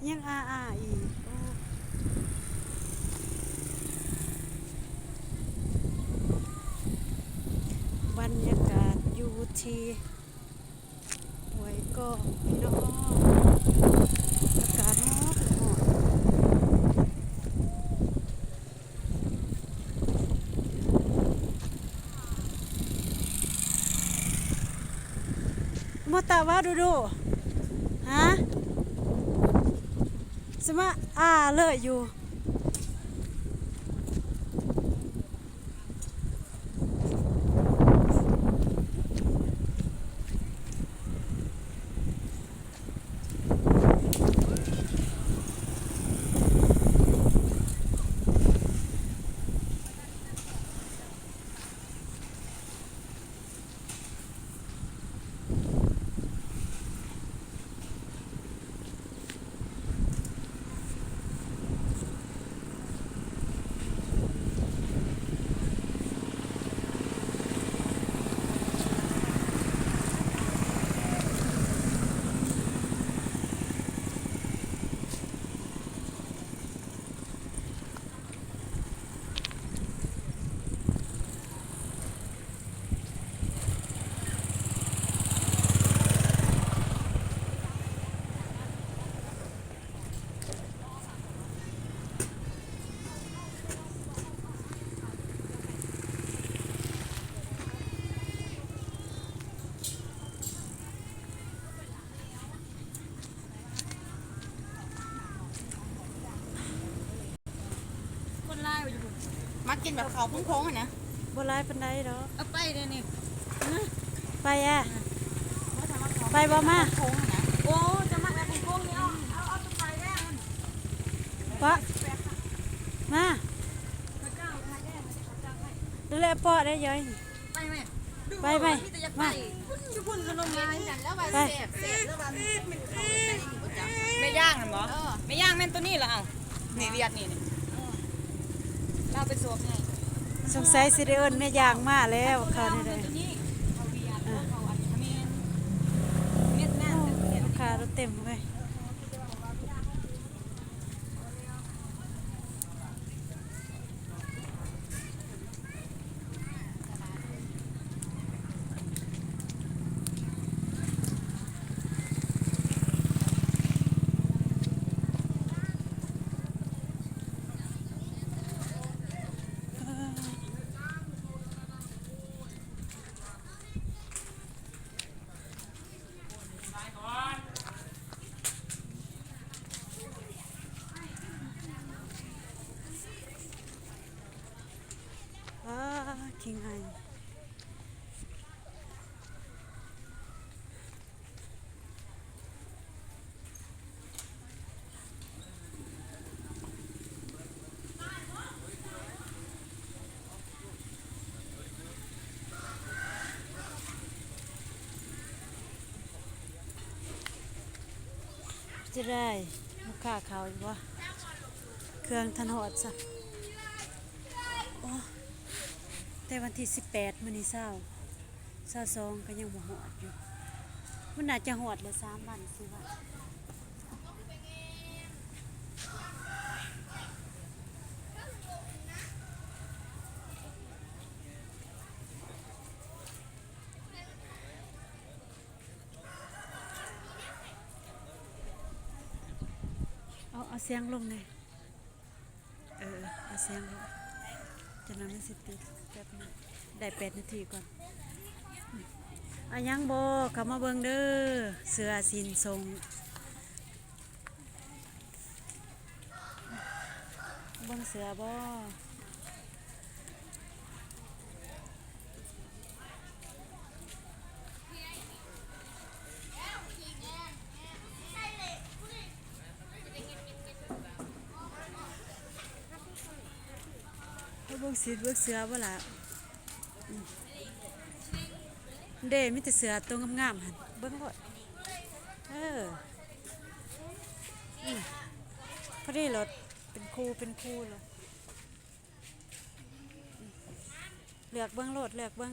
ຍັງອ້າໆອີກ. ໂອ້ ບັນຍາກາດຢູ່ທີ່ຫ້ວຍກອງພີ່ນ້ອງ, ອາກາດຮ້ອນໆ. ມາຕະວາດູດູ ຮະ? ສະມາອາເລີຍຢູ່. ຄົນຫຼາຍບໍ່ຢູ່ພຸ້ນ? ມັກກິນແບບເຂົ້າໂຄ້ງໆຫັ້ນນະ. ບໍ່ຫຼາຍປານໃດດອກ. ເອົາໄປເດ້ນີ້. ໄປແອ? ໄປບໍ່ມາ? ໂອ້ ຈະມັກແບບໂຄ້ງໆນີ້. ເອົາ ເອົາ ເອົາໄປແລ້ວ. ປະ ມາ ແລ້ວປະໄດ້ຢອຍ. ໄປໄໝ? ໄປໄໝ? ມີແຕ່ຢາກໄປ. ມາ ຢູ່ພຸ້ນຂະໜົມຫຼາຍ. ແມ່ຍ່າງຫັ້ນບໍ່? ເອີ ແມ່ຍ່າງແມ່ນໂຕນີ້ລະ. ເອົ້າ ນີ້ວຽດນີ້ ນີ້ ເອີ ລາວໄປສວມໃຫ້. ສົງໄສຊິໄດ້ເອີ້ນແມ່ຍ່າງມາແລ້ວ ເຂົານີ້ເດ້. ເອີ ລູກຄ້າລົດເຕັມເວີຍ. ອ້າ ຂີ້ໄຫງ່. ຈະໄດ້ ລູກຄ້າເຂົ້າຢູ່ບໍ່? ເຄື່ອງທັນຮອດຊະ. ໂອ້ ແຕ່ວັນທີສິບແປດ ມື້ນີ້ຊາວ ຊາວສອງ ກໍຍັງບໍ່ຮອດຢູ່. ມັນໜ້າຈະຮອດແລ້ວ ສາມວັນ ສີ່ວັນ. ເອົາ ເອົາສຽງລົງແດ່. ເອີ ເອົາສຽງລົງ ຈັ່ງນັ້ນມັນຊິຕິດແປັບໜຶ່ງ. ໄດ້ແປດນາທີກ່ອນ. ອາ ຍັງບໍ່ ເຂົ້າມາເບິ່ງເດີ ເສື້ອສິ້ນສົ່ງ. ເບິ່ງເສື້ອບໍ່? ເບິ່ງສິ ເບິ່ງເສື້ອບໍ່ລະ? ເດ້ ມີແຕ່ເສື້ອໂຕງາມໆຫັ້ນ ເບິ່ງໂລດ. ເອີ ອືມ ພໍດີໂລດ ເປັນຄູ່ ເປັນຄູ່ໂລດ. ເລືອກເບິ່ງໂລດ ເລືອກເບິ່ງ.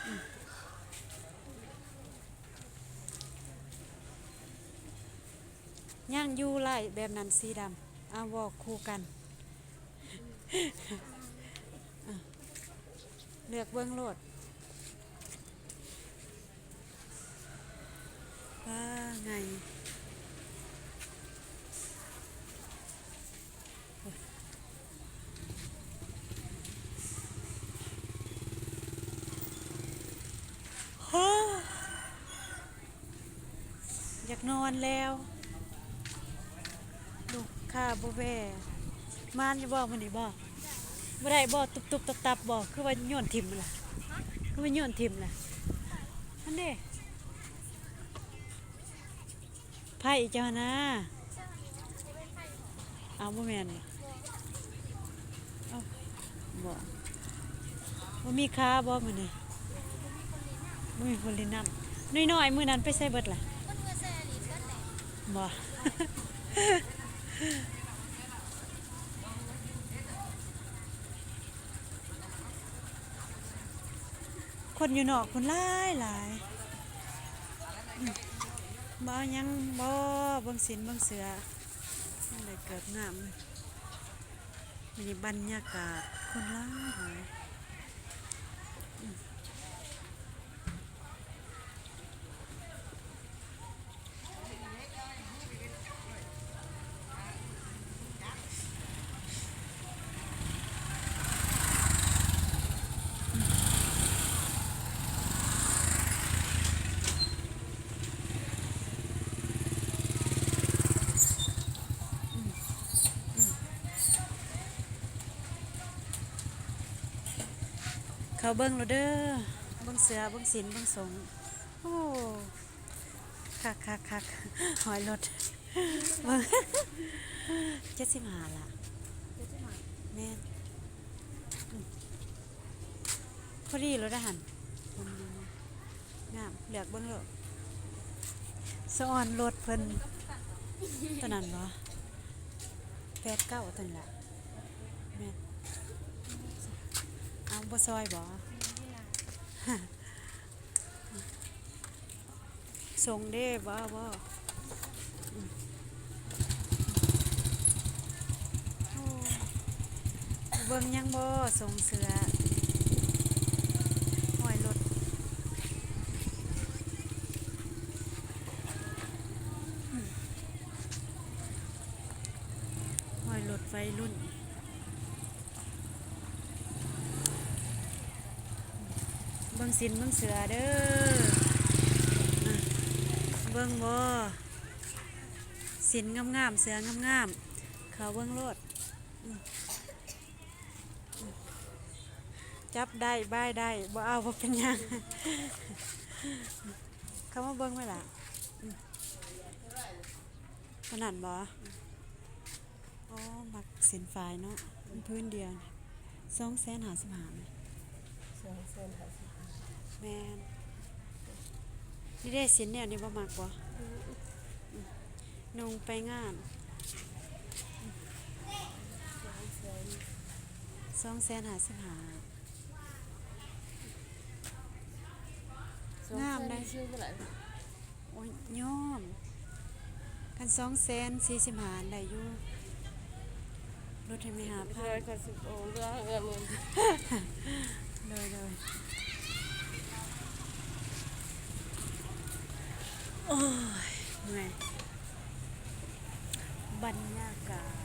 ອືມ. ຍັງຢູ່ລາຍແບບນັ້ນ ສີດຳ ເອົາ ວອກຄູ່ກັນ ເລືອກເບິ່ງໂລດ. ວ້າ ໃຫຍ່ ໂອ້ ຢາກນອນແລ້ວ ລູກຄ້າບໍ່ແວ່ ມານຢູ່ບໍ່ມື້ນີ້ບໍ່? ບໍ່ໄດ້ບໍ່? ຕຸບໆຕັບໆບໍ່? ຄືວ່າໂຍນຖິ້ມລະ ຄືວ່າໂຍນຖິ້ມລະ ຫັ້ນເດ້ ໄພ້ເຈົ້າຫັ້ນນາ. ອ້າວ ບໍ່ແມ່ນ ເອົ້າ ບໍ່ ບໍ່ມີຄ້າບໍ່ມື້ນີ້? ບໍ່ມີຄົນຫຼິ້ນນ້ຳ ນ້ອຍໆ ມື້ນັ້ນໄປໃສເບິດລະ? ບໍ່ ຄົນຢູ່ນອກພຸ້ນຫຼາຍໆ ອືມ ບໍ່ເອົາຫຍັງບໍ່? ເບິ່ງສິນເບິ່ງເສືອ ຍັງໄດ້ເກີບງາມ. ນີ້ບັນຍາກາດຄົນຫຼາຍໆ ອືມ. ເຂົ້າເບິ່ງໂລດເດີ ເບິ່ງເສືອ ເບິ່ງສິນ ເບິ່ງສົງ ໂອ້ ຄັກໆໆ ຮອຍລົດ ເບິ່ງ ເຈັດສິບຫ້າລະ ເຈັດສິບຫ້າ ແມ່ນ ອືມ ພໍດີໂລດຫັ້ນ ງາມ ເລືອກເບິ່ງໂລດ ສະອອນລົດເພິ່ນ ໂຕນັ້ນບໍ່? ແປດເກົ້າ ໂຕນີ້ລະ ແມ່ນ ເອົາ ບໍ່ຊອຍບໍ່? ສົ່ງເດ້ ບໍ່ເອົາບໍ່? ອືມ ໂອ້ ເບິ່ງຍັງບໍ່? ສົ່ງເສືອ ຮອຍລົດ ອືມ ຮອຍລົດໄວລຸ້ນ. ເບິ່ງສິນເບິ່ງເສືອເດີ ອະ ເບິ່ງບໍ່? ສິນງາມໆ ເສືອງາມໆ ເຂົ້າເບິ່ງໂລດ ອືມ ອືມ ຈັບໄດ້ ບາຍໄດ້ ບໍ່ເອົາ ບໍ່ເປັນຫຍັງ ເຂົ້າມາເບິ່ງໄວ້ລະ ອືມ ເທົ່ານັ້ນບໍ່? ອໍ ມັກສິນຝ້າຍເນາະ ມັນພື້ນດຽວ ສອງແສນຫ້າສິບຫ້າ ສອງແສນຫ້າສິບຫ້າ ແມ່ນ ນີ້ເດ້ ສິນແນວນີ້ບໍ່ມັກບໍ່? ອືມ ອືມ ນຸ່ງໄປງານ ສອງແສນ ສອງແສນຫ້າສິບຫ້າ ງາມເດ້ ຊື້ເທົ່າໃດ? ໂອ້ຍ ຍອມ ຄັນສອງແສນສີ່ສິບຫ້າໄດ້ຢູ່ ລົດໃຫ້ແມ່ຫ້າພັນ ເຫຼືອ ກໍສິບ ໂອ້ ເຫຼືອ ເຫຼືອໝື່ນ ໂດຍ ໂດຍ ໂອ້ຍ ເມື່ອຍ ບັນຍາກາດ